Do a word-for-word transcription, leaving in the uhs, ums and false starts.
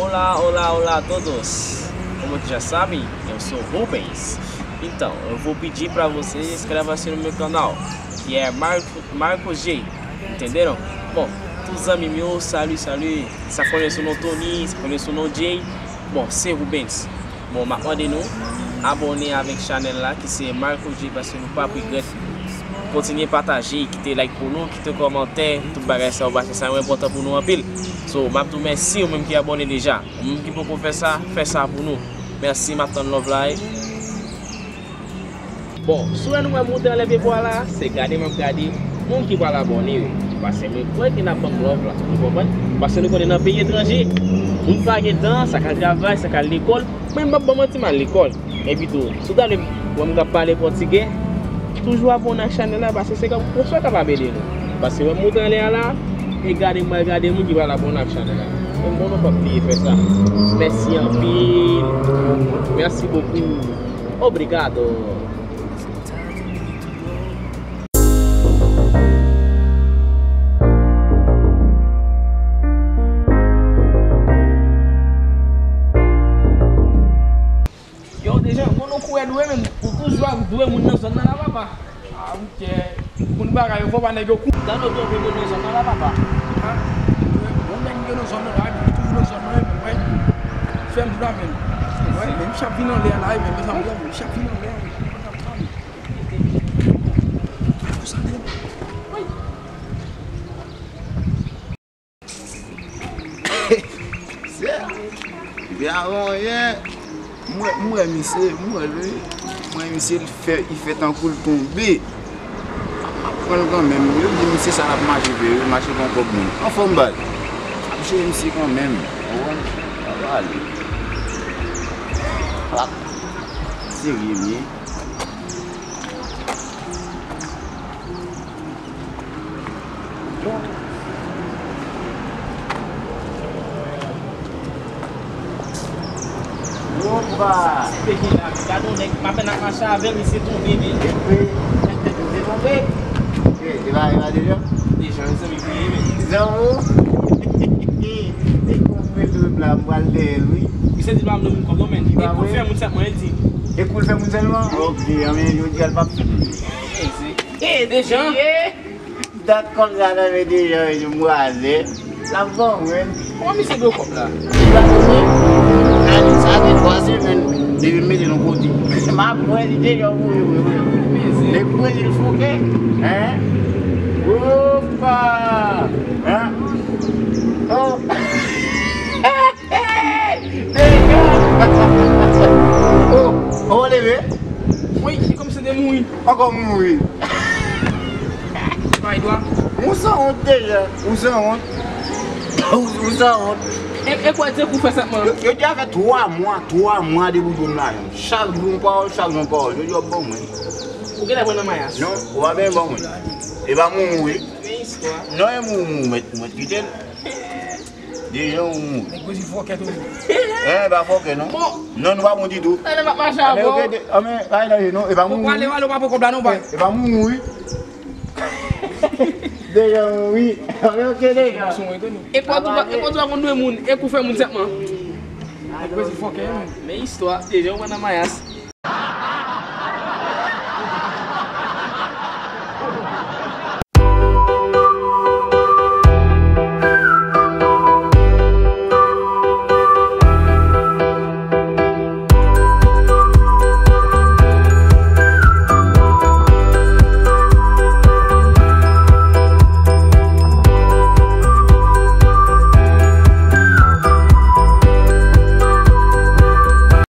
Hola, hola, hola a todos. Como que já sabem, eu sou Rubens. Então, eu vou pedir para vocês inscrevam-se no meu canal, que é Marco, Marco G. Entenderam? Bon, tout zanmi m yo, salut, salut. Sa konnen sou non Tony, sa konnen sou non Jay. Bon, se Rubens. Bon, m ap mande nou abòne avèk chanèl la ki se Marco G, paske nou p ap regrèt. Kontinye pataje, kite like pou nou, kite kòmantè, tout bagay sa yo, paske sa yo enpòtan pou nou anpil. So, m ap di w mèsi ou menm ki abòne deja. Ou menm ki poko fè sa, fè sa pou nou. Mèsi, m ap tann love la. Bon, si w wè nou wè m moute anlè pye pwa la, se gade m ap gade moun ki pral abòne yo. Paske mwen kwè ke n ap ban m love la. Nou konprann? Paske nou konnen nan peyi etranje, moun pa gen tan, sa k al travay, sa k al lekòl. Mwen m p ap ba w manti, m al lekòl. Epi tou, si w ta vle wè m k ap pale pòtigè, toujou abòne ak chanèl la, paske se konsa w kapab ede nou. Paske wè m moute anlè a la, e gade m pral gade moun ki pral abòne ak chanèl la. Mwen bon nou p ap bliye fè sa. Mèsi anpil. Merci beaucoup. Obrigado. Yo, deja, moun ou kouri dwe menm, ou toujou ap dwe moun nan zòn nan la, papa. Ah, ok. Moun bagay yo, fò pa nèg yo kou. Dan nou twonpe moun nan zòn nan la, papa. Ha? Yon nèg yo nan zòn nan la, li toujou nan zòn nan, men, wè. Fè m di la, men. Wè, men, m chak vin anlè la, men, mezanmi, m chak vin anlè, men. Sè, epi avan anyen, m wè, m wè misye, m wè l wi. M wè misye, li fè, li fè tankou l tonbe. M ap pran l kanmenm. Yo di misye sa l ap mache vre, wi, mache pran kòb moun. Anfòm baz. M ap jere misye kanmenm. Ou konprann? Sa va ale. Klak. Serye m ye. Opa! Gade yon nèg, m apèn ap mache avè l, misye tonbe, men. Epi, misye tonbe? E, e pa, e pa Dejan? Dejan, mezanmi, pliye, men. Zanmi? E konprann tou la, m pral dèyè l, wi. Misye di l pa vle moun kòb non, men. E kou l fè moun sèlman, e di. E kou l fè moun sèlman? Ok, anben, jodi a l p ap fè moun. E, Dejan. Dat kòb sa nan men Dejan, yo mwaze. L ap ban mwen. Kòman misye dwe kòb la? Li pa vini. Sa gen twa semèn depi m mete l yon kote. M ap wè li deja, wi, wi, wi. Nèg Brezil fouke. Hein? Opa! Hein? Oh! Dejan! Oh, oh, leve. Wi, li kòmanse te mouri. Ankò mouri. Bay dwa. Ou sanwont deja. Ou sanwont. Ou, ou sanwont. E, e kwa di kou fè sèt mwa? Yo, yo deja fè twa mwa, twa mwa depi w jwenn lajan. Chak jou yon pawòl, chak jou yon pawòl. Jodi a w ban mwen. Ou genlè pran nan mayas. Non, ou pa menm ban mwen. E pa mouri. Men istwa. Non, e mouri, mèt, mèt kite l. Dejan ou mouri. Nèg Brezil fòkè tou. Eh, pa fòkè non. Bon. Non, nou pa bon ditou. Talè m ap mache avè w. Anben, anben, pa nan je non, e pa mouri. Ou prale, ou pa pran kòb la non, bay. E pa mouri. Dejan ou mouri. Anben, ok, Dejan. E kwa tou, e kwa tou pa konn dwe moun, e kou fè moun sètman. Nèg Brezil fòkè, men. Men istwa, Dejan ou pran nan mayas.